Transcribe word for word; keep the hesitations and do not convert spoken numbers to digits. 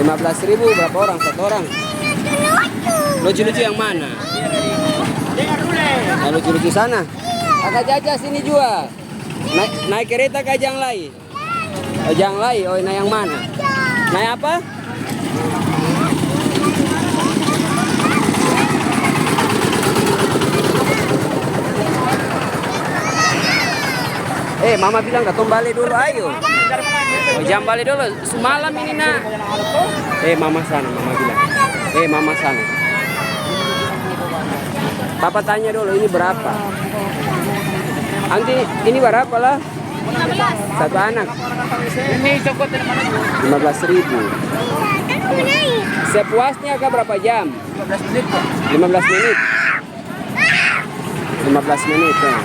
Lima belas ribu berapa orang? Satu orang? Lucu-lucu yang mana? Yang lucu-lucu sana. Kakak Caca sini jua. Naik, naik kereta ka jang lai? Oh, jang lai. Oh, naik yang mana? Naik apa? Eh, mama bilang katong bale dolo, ayo. Oh, jang bale dolo. Su malam ini, Nak. Eh, mama sana, mama bilang. Eh, mama sana. Papa tanya dulu, ini berapa? Anti, ini berapa lah? Satu anak? Lima belas ribu. Sepuasnya kah berapa jam? Lima belas menit. Lima belas menit, ya.